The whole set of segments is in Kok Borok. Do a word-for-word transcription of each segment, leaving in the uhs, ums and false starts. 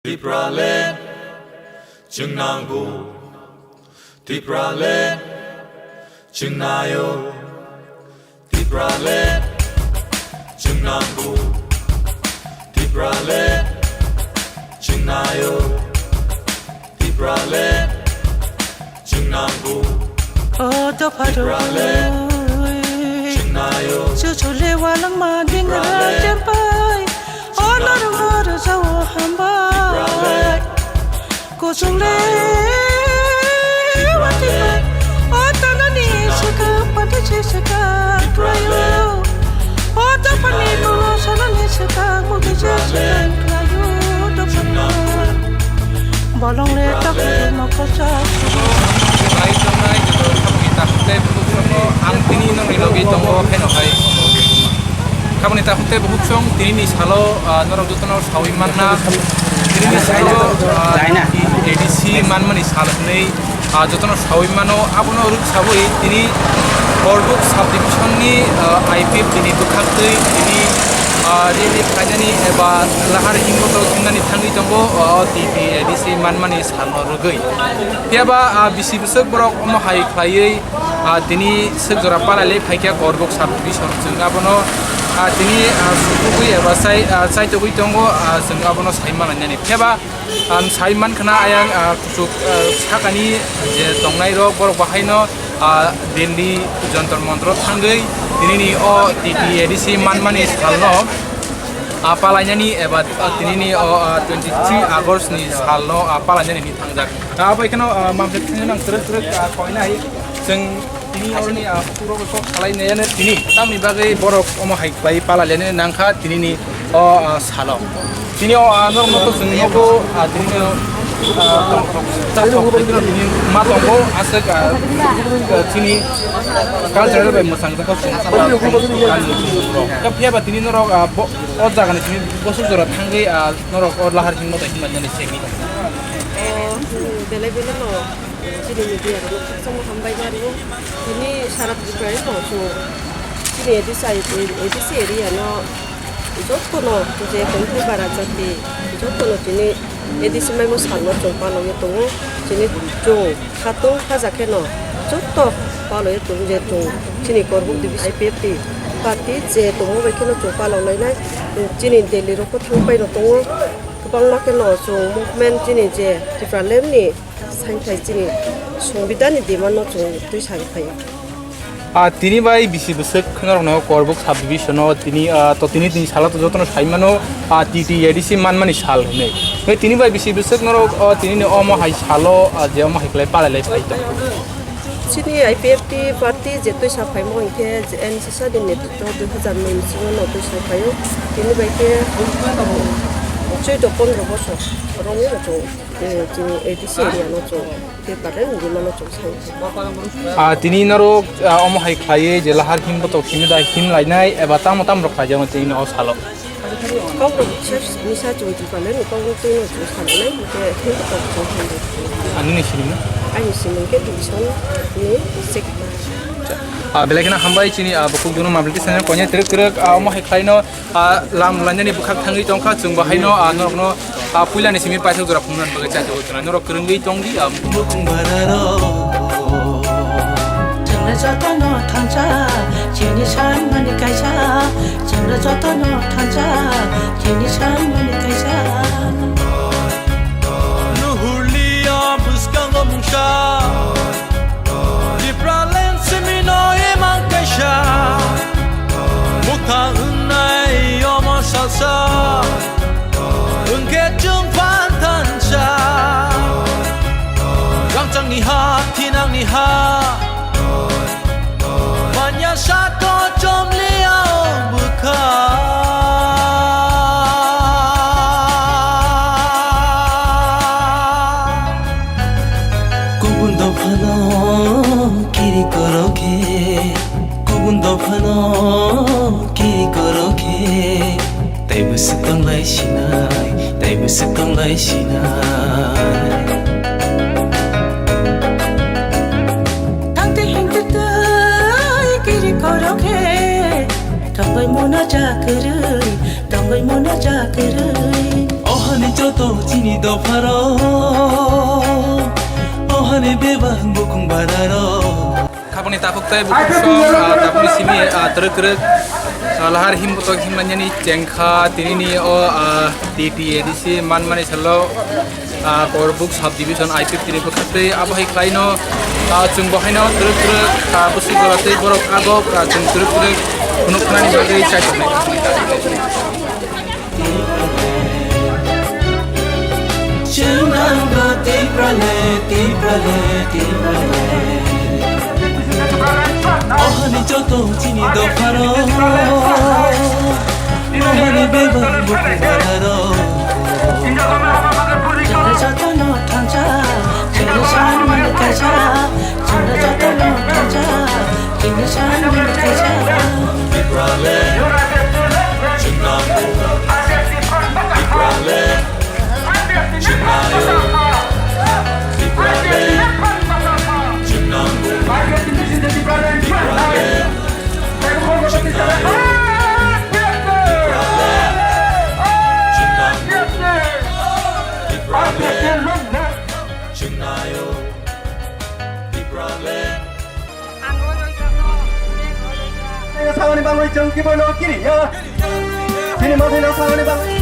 Tipraland chwng nango, Tipraland chwng naio, Tipraland chwng nango, Tipraland chwng naio, Tipraland chwng nango. O dopha Tipraland roi. Chwng naio. Chuchu le walangma dingra Tipraland jampai. O norma rojao hambai. Tipraland. Kusung le wati bai. O tanani saka pati se saka klayo. O dopha ni kolo sanani saka mugi se saka klayo. Dopha ni. Bolong le tak mokol sa. Bai tongnai joto khamni takhuk tei bukhuk songno ang tini nongni logi tongo, haino hai. Khamni takhuk tei bukhuk song tinini salo, ah, norok jotono sawi manna. Tinini salo, ah, A D C manmani sal hwnwi, ah, jotono sawi mano. Abono rwk sawi tini Korbuk subdivision ni, ah, I P F T ni bwkhaktwi tini, ah, rally khlainani eba lahar himboto thumnani thangwi tongo, ah, T T A D C manmani salno rwgwi. Phiya ba, ah, bisi bwswk borok omo hai khlaiwi, ah, tini swk jora palai lai phaikha Korbuk subdivision. Chwng abono, ah, tini, ah, sukugwi eba chai, ah, chaitugwi tongo, ah, chwng abono sai manlainani. Phiya ba, ang sai mankha na ayang, ah, kuchuk, ah, sakani je tongnairok borok bahaino, ah, Delhi Jantar Mantar thangwi tinini o T T A D C manmani salno, ah, palainani eba, ah, tinini o, ah, twenty three August ni salno, ah, palainani hinwi thangjak. Ah, abo ekheno, ah, mamsa thangwi nang twrwk twrwk, ah, koina hai chwng tini oroni, ah, puro kok salai nai tini tamni bagwi borok omo hai khlai palainani nangkha tinini o, ah, salo. Tini o, ah, norok no to chwng nogo, ah, tini no, ah, tong-, tong-, tong-, tong-, tini ma tongo, aswk, ah, ah, chini cultural bai mwchang jakgo chwng, ah, phiya ba tini norok, ah, bo-, o jaga ni tini bosok jora thangwi, ah, norok o lahar himno bai himlai nani segwi. O, belai belai no. Chini media rok no khakchangma hambai ma rio. Tini sara Tripura no chwng chini A D C, A D C area no jotono je tongthai bara jati jotono tini A D C maimo salno chwng palogwi tongo. Chini chwng khatung khaja kheno joto palogwi tongo je chwng chini Korbuk division I P F T party je tongma bai kheno chwng palok lainai. Chini Delhi rok bo thang paino tongo. Kwbangma kheno chwng movement chini je Tipraland ni Sainthai chini Songbidanni demand no chwng twi sari phaio. Ah, tini bai bisi bwswk norokno Korbuk subdivision o tini, ah, to tini, tini salo to jotono sai mano, ah, T T A D C manmani sal hinwi. Hwnkhe tini bai bisi bwswk norok, ah, tini ni omo hai salo, ah, je omo hai khlai palai lai phai tong. Chini I P F T party je twi sa phaimo hinkhe je N C sadi ni to dui hazar nwi bisingo no twi sa phaio. Tini bai khe chuddo pondro bosor romwi rw chwng. Eh, chini A D C area no chwng paper le nini mano chwng sai. Ah, tini norok, ah, omo hai khlaiwi je lahar him botok simi da him lainai eba tamo tamo rok khlaijakno tini o salo. Kok rok se misa chwng paper le ni kok rok twi no chwng sai nai ke him botok chwng him. Ani ni sini mo? Ani sini ke division ni sek. Ah, belai kheno hambai chini, ah, bukuk jono mabli tisana konya trek trek, ah, omo hai khlaino. Ah, lam lainani bwkhak thangwi tongkha, chwng bo haino, ah, norokno, ah, puilani simi paithak jora phunuknani bagwi chaithogwi tongnai. Norok kwrwngwi tongdi, ah. Bukhung bararo, chwngno jotono thansa, chini sanmani kaisa, chwngno jotono thansa, chini sanmani kaisa. Nuhurlia bwskango mungsa. Tipraland simi no imang kaisa, mukha wngnai omo salsa, wngkhe chwng phan thansa. Rangchakni ha, thinangni ha, manya sato chomliao bwkha. Kubun dophano kiri koro khe, kubun dophano kiri koro khe, tei bwswk tong lai sinai, tei bwswk tong lai sinai. Tangte hingte tei kiri koro khe, tongoi mona jakwrwi, tongoi mona jakwrwi. Ohani jot To chini dopharo, ohani bebak bukung bararo. Khapangni takhuk tei bukhuk song, ah, takhukni simi, ah, twrwk twrwk, ah, lahar him kotok him lanjani chengkha tinini o, ah, T T A D C manmani salo, ah, Korbuk sub division I P F T ni bwkhaktwi abo hai khlaino, ah, chwng bo haino twrwk twrwk, ah, bwswk jora tei borok agok, ah, chwng twrwk twrwk phunuk khnani bagwi chaitok nai. Chwnangbo Tiprale, Tiprale, Tiprale. Ohani joto chini dopharo. Ohani bebak bukung bararo. Chwla jotono thansa, chwla sanmani kaisa. Chwla jotono thansa, chwla sanmani kaisa. Tipraland, chwng nango. Tipraland, chwng naio. Tipraland, chwng nango. Tipraland, chwng naio. Tipraland, chwng nango. Tipraland, chwng naio. Tipraland. Samani bagwi chwng kibono kiriya. Chini mothaino samani bagwi.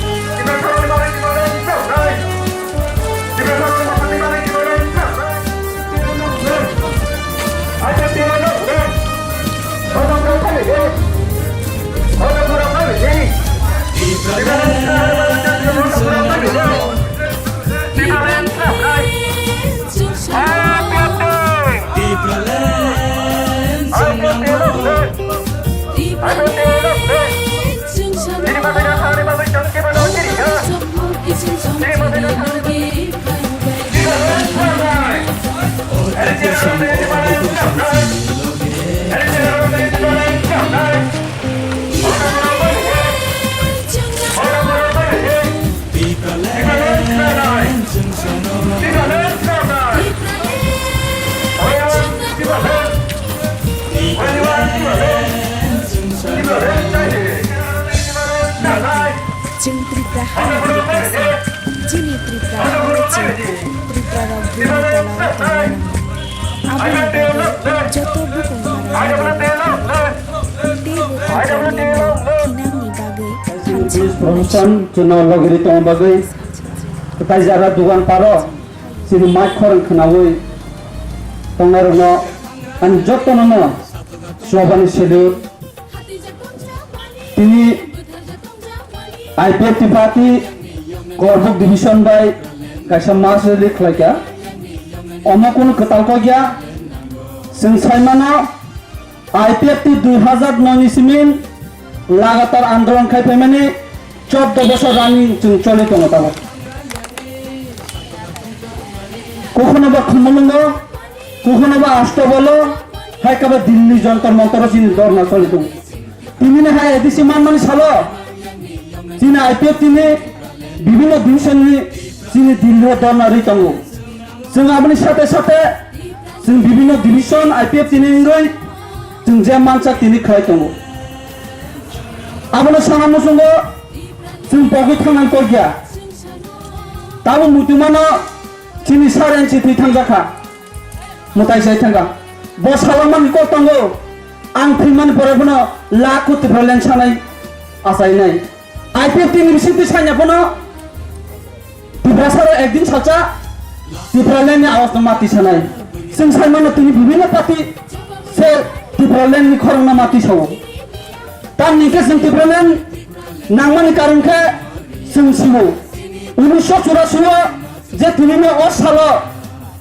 Chwng Tripura hani bwrwi kaisa, chini Tripura hano chwng Tripura rok bini tola o tongna nango. Aboni bagwi joto bukung barani bagwi teibo Tripura ni thinangni bagwi hamjak. Profession chwngno logiri tongna bagwi kwtai jaga dugan paro chini mic khorang khwnawi tongnairokno ani jotono no chuabani salute. Tini I P F T party Korbuk division bai kaisa mass rally khlaikha. Omo kunu kwtal kok ya. Chwng saimano I P F T dui hazar noi ni simi lagatar andolon khai phaimani choddo bosor running chwng choli tongo tabuk. Kokhono ba Khumulwngo, kokhono ba Astabolo, hai khe ba Dilli Jontor Montoro chini dhorna choli tongo. Tinini hai A D C manmani salo chini I P F T ni bibhinno division ni chini Dilli o dhorna rwi tongo. Chwng aboni sate sate chwng bibhinno division I P F T ni wngwi chwng je mansak tini khlai tongo. Abono sana muchungo chwng pogwi thangnani kok ya. Tabuk muitu mano chini saren si thwi thangjakha. Mwtai sai thangkha. Bo salangmani kok tongo. Ang thwimani pore bono lakh ko Tipraland sanai achainai. I P F T ni bisingtwi sanya bono Tiprasa rok ekdin salsa Tipraland ni awas no mati sanai. Chwng sai mano tini bibhinno party se Tipraland ni khorang no mati sao. Tamni khe chwng Tipraland nangmani karon khe chwng sio. Unisho churasi o je tini no o salo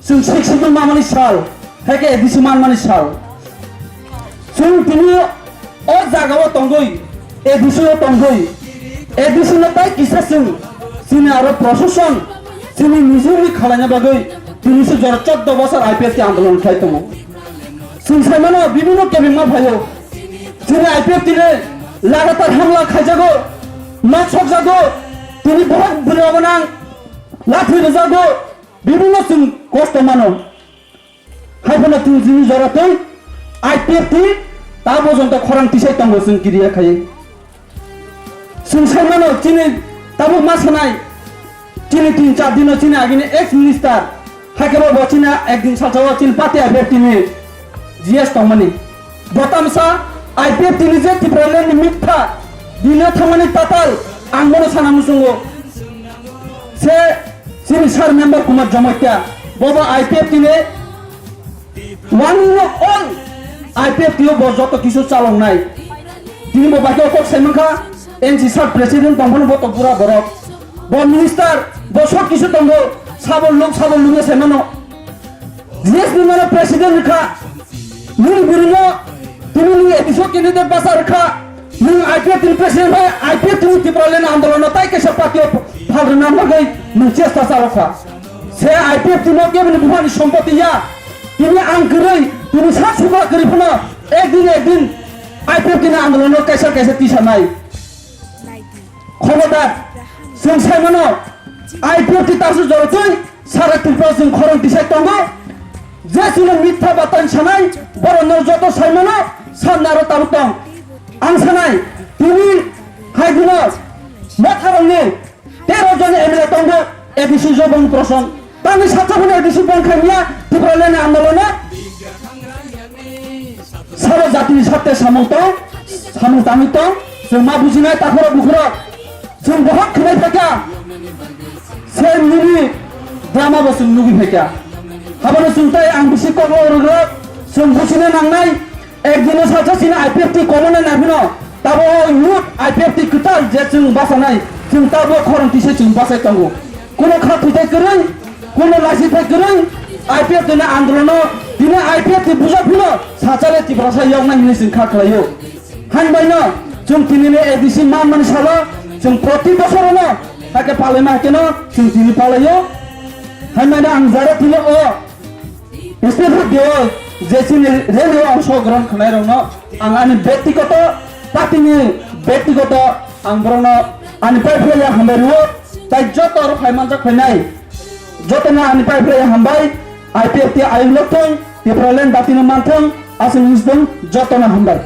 chwng sik sik mamani sal, hai khe A D C manmani sal. Chwng tini o jaga o tongwi, A D C o tongwi, A D C no tai kisa chwng chini aro proshashan chini nijini khalaina bagwi tini se jora choddo bosor I P F T andolon khlai tongo. Chwng sai mano bibhinno kebengma phaio. Chini I P F T ni lagatar hamla khaijago, nok sokjago, tini bohok bwrwi obo nang lathi rwjago, bibhinno chwng kosto mano. Hai phano chwng chini jora twi I P F T ta bojonto khorang tisai tongo chwng kiriya khai. Chwng sai mano chini tabuk ma sanai Chini tin char dino chini agini ex minister, haikhe bo chini ekdin salsao chini party I P F T ni G S tongmani. Bo tamsa I P F T ni je Tipraland ni mitha dino thangmani tatal ang bono sana muchungo. Se chini sir member Kumar Jamatia, bobo I P F T ni One in all, I P F T o bo joto kisu chaloknai. Tini bo baikhe kok sai mankha, N C sub president tongphano bo to bura borok. Bo minister, bo sob kisu tongo, sabo luk, sabo luk sai mano. G S ni mano president rikha, nini birino, tini ni A D C candidate basa rikha, nwng I P F T ni president bai I P F T ni Tipraland andolono tai kaisa party o phalrwna bagwi nwng chesta chalokha. Se I P F T no keboni buphani sompoti ya. Tini ang kwrwi, tini sak sukha kwrwi phano ekdin ekdin I P F T ni andolono kaisa kaisa tisanai. Khobodar, chwng sai mano, I P F T tasu jorotwi sara Tripura chwng khorang tisai tongo. Je chwngno mitha batai sanai, borokno joto sai mano, samna aro tabuk tong. Ang sanai, tini hai dino, motharokni tero jon M L A tongo, A D C Jobon Proson. Tangwi sakha phano A D C bongkha miya, Tipraland ni andolono. Sabo jatini sakte samung tong, samung tangwi tong, chwng ma bujinai takhorok bukhorok. Chwng bohok khwnai phaikha, se nini drama bo chwng nugwi phaikha. Habono chwng tai ang bisi koklo rwgrok, chwng bujina nangnai, Ekdino salsa chini I P F T komona naphino, tabo o youth I P F T kwtal je chwng bachanai, chwng tabo khorang tise chwng bachai tongo. Kuno kha thwitai kwrwi, kuno laisithai kwrwi, I P F T ni andolono, tini I P F T bujak phino, sachale Tiprasa yoknai hinwi chwng kha khlaio. Hainbaino, chwng tinini A D C manmani salo, chwng proti bosorono, hakhe palaima hakheno, chwng tini palaio. Hainbaino ang jara tini o, Special day o je chini rally o ang sogron khwnairokno ang ani bektigoto party ni bektigoto ang borokno ani pai phlaiya hambai rwo, tai joto oro phai manjak phainai jotono ani pai phlaiya hambai, I P F T ayuk lok thung, Tipraland datino manthung, aswk wisdom jotono hambai.